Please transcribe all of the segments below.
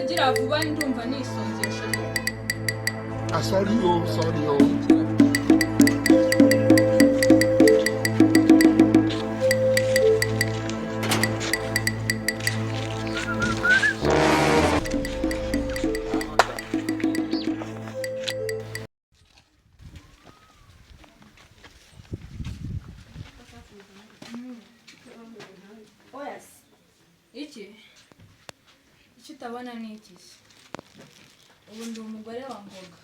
Gira vuba, ndumva nisonzesha. Ah, sorry, oh, sorry, oh. Oya se, iki icyo utabona ni iki se? Ubu ndi umugore wa Ngoga,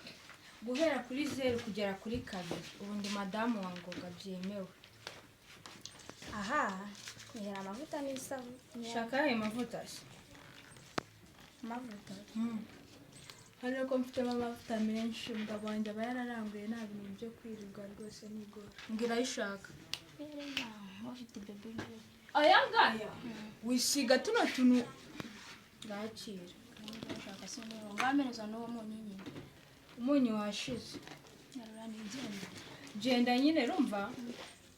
guhera kuri zeru kugera kuri kabiri. Ubu ndi madamu wa Ngoga byemewe. Aha nihera amavuta n'isabune. Shaka ayo mavuta se. Amavuta. Hano ko mfitemo amavuta menshi, umugabo wanjye aba yararanguye, nta bintu byo kwirirwa rwose nigora. Mbwira ayo ushaka. Ufite bebe mbere. Aya ngaya wisiga tuno tuntu, ngakira. Ushaka se ngo ngamereza n'uwo munyu nyine? Umunyu washize. Nyarura nigende. Genda nyine, rumva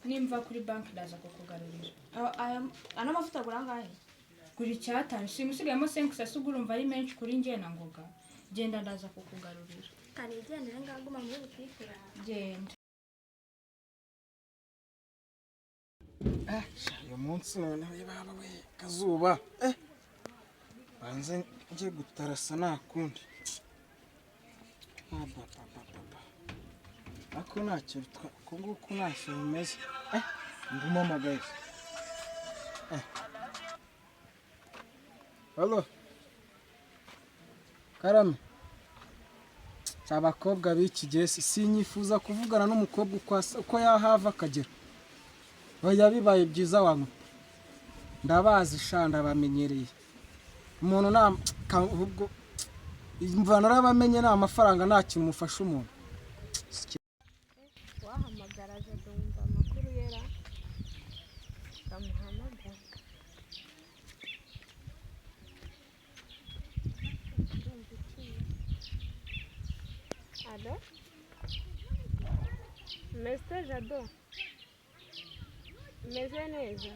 nimva kuri banki ndaza kukugarurira. Ano mavuta agura angahe? Gura icyatanu, simusigayemo 5 sasi, ubwo urumva ari menshi kuri njye na Ngoga. Genda, ndaza kukugarurira. Kanigendere, ngaguma muri butike yawe. Genda. Uyu munsi noneho, baba we, kazuba, banze njye gutarasa, nta kundi. Ababababa, ariko ntacyo bitwa uku nguku, ntacyo bimeze. Ndumamagaye. Allo, karame. Abakobwa b'iki gihe sinyifuza kuvugana n'umukobwa uko asa, uko yahava akagera. Oya, bibaye byiza wankupa. Ndabazi sha, ndabamenyereye. Umuntu nta ahubwo mva narabamenye, nta mafaranga, nta kintu umufasha umuntu. Wahamagara Jado wumva amakuru yera bamuhamagara. Ndumva ikiye. Allo, Mr Jado, meze neza?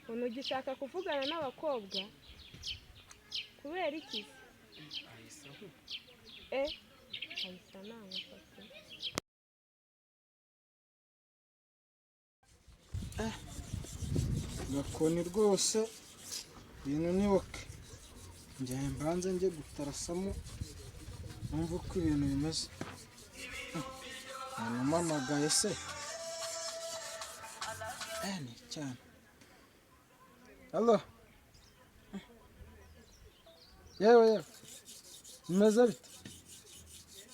Ubu ugishaka kuvugana n'abakobwa kubera iki se? Ahisa namufata. Gakoni rwose, ibintu ni okay. Njye mbanze njye gutarasamo, numva uko ibintu bimeze. Umpamagaye se? Ni cyane. Allo, yewe yewe, bimeze bite?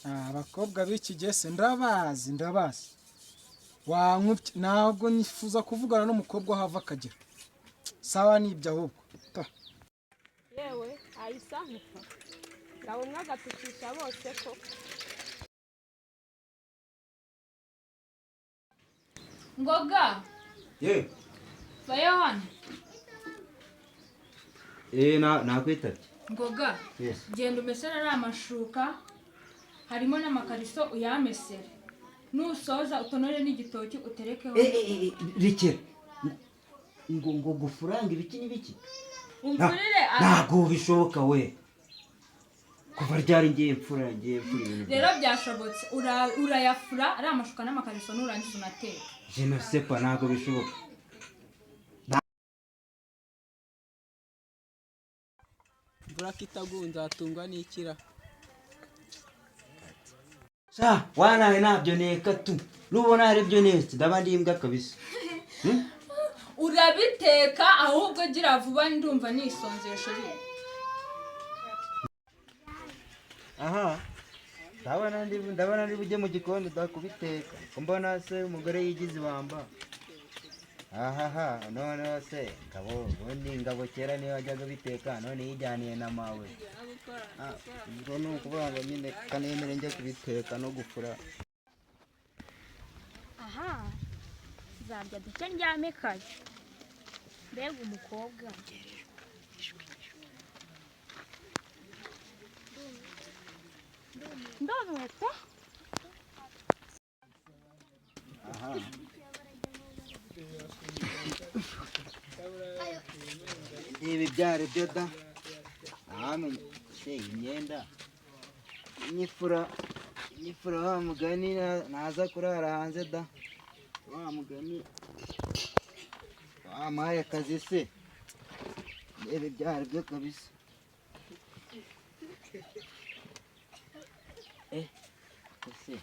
Abakobwa b'iki gihe se ndabazi, ndabazi. Wankubye, ntabwo nifuza kuvugana n'umukobwa aho ava akagera. Sawa, nibyo ahubwo Ta. Yewe, ahisa nkufa ngabo umwe agatukisha bose ko. Ngoga. Ye. Vayo hano. Nakwitabye. Ngoga. Yes. Genda umesere ariya amashuka, harimo n'amakariso, uyamesere. Nusoza utonore n'igitoki uterekeho. Rekera. Ngo gufuranga ibiki n'ibiki? Umfurire. Ntabwo bishoboka we. Kuva ryari ngiye mfura ibintu? Rero byashobotse. Urayafura ariya amashuka n'amakariso, nurangiza unateka. Je ne sais pas, ntabwo bishoboka. Imvura ko itaguye, nzatungwa n'ikira? Sha, wanawe ntabyo neka tu. Nubona hari ibyo netse, ndaba ndi imbwa kabisa. Urabiteka ahubwo, gira vuba, ndumva nisonzesha. Aha. Ndabona ndi bujye mu gikoni da kubiteka. Ko mbona se umugore yigize ibamba. Ahaha, noneho se ngabo, ubundi ngabo kera niyo wajyaga biteka, none yijyaniye na mawe. Ubwo ni ukuvuga ngo nyine kanemere njye kubiteka no gufura. Aha nzarya duke ndyame kare. Mbega umukobwa, ndumiwe pe. Aha. Ibi byari byo da, ntawamenya se imyenda inyifura inyifura wa mugani naza kurara hanze da, wa mugani wampaye akazi se. Ibi byari byo kabisa. Ese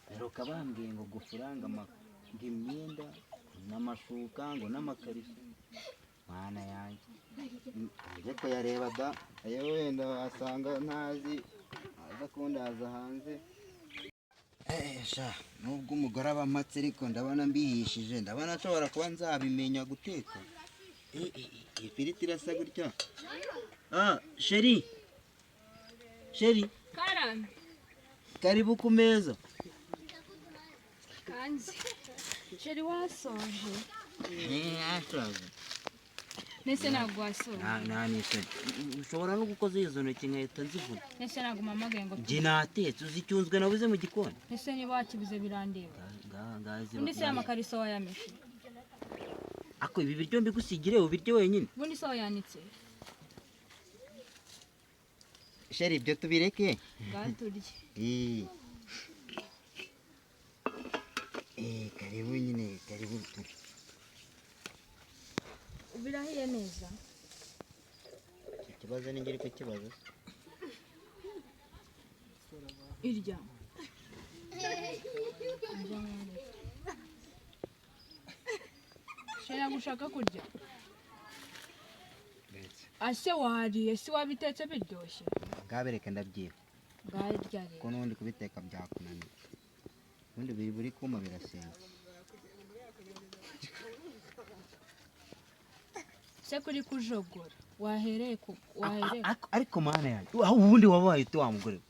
mperuka bambwiye ngo gufuranga ngo imyenda n'amashuka ngo n'amakariso, mana yanjye, njye kuyareba da, ayo wenda wasanga ntazi aza kundaza hanze. Sha, nubwo umugore aba amatse, ariko ndabona mbihishije, ndabona nshobora kuba nzabimenya guteka. Ifiriti irasa gutya. Ah, chérie, chérie. Karame. Karibu ku meza. Kanzi chéri, wasoje? Ashaje. Nese ntabwo wasoje? Nta n'isoni, ushobora no gukoza izo ntoki nkahita nzivuga. Nese ntabwo umpamagaye ngo? Njye natetse, uzi icyunzwe nabuze mu gikoni? Ese niba wakibuze birandeba? Ngaha ngaha ziba. Ubundi se amakariso wayameshe? Ako ibi biryo mbigusigire ubirye wenyine. Ubundi se wayanitse? Chérie, ibyo tubireke. Ngaha turye. Karibu nyine, karibu. Birahiye neza. Ikibazo ni ngiri kukibazo. Irya. Irya mwana. Shera, gushaka kurya ase wariye si wabitetse biryoshye. Ngabereke, ndabyiha. Ngaho irya rero. Kuko n'ubundi kubiteka byakunaniye, ubundi biri buri kuma birasenga. Se kuri kujogora wahereye ku wahereye? Ariko mana yanjye, aho ubundi wabaye ute wa mugore we?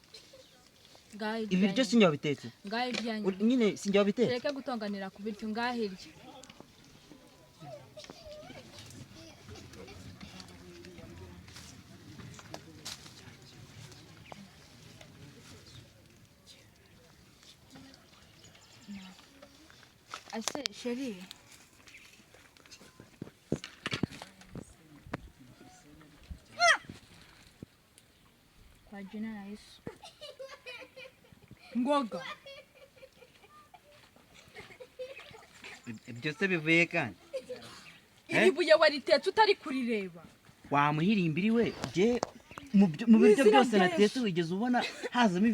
Ngaho irya. Ibiryo Nyine. sinjye wabitetse. Ngaho irya nyine. Nyine sinjye wabitetse. Tureke gutonganira ku biryo, ngaho irya. Ase chérie. Kwa jina la Yesu. Ngoga. Ibyo se bivuye kandi? Iri buye waritetse utari kurireba. Wamuhirimbiri we, jye mu biryo Mu izina byose rya natetse Yesu. wigeze ubona hazamo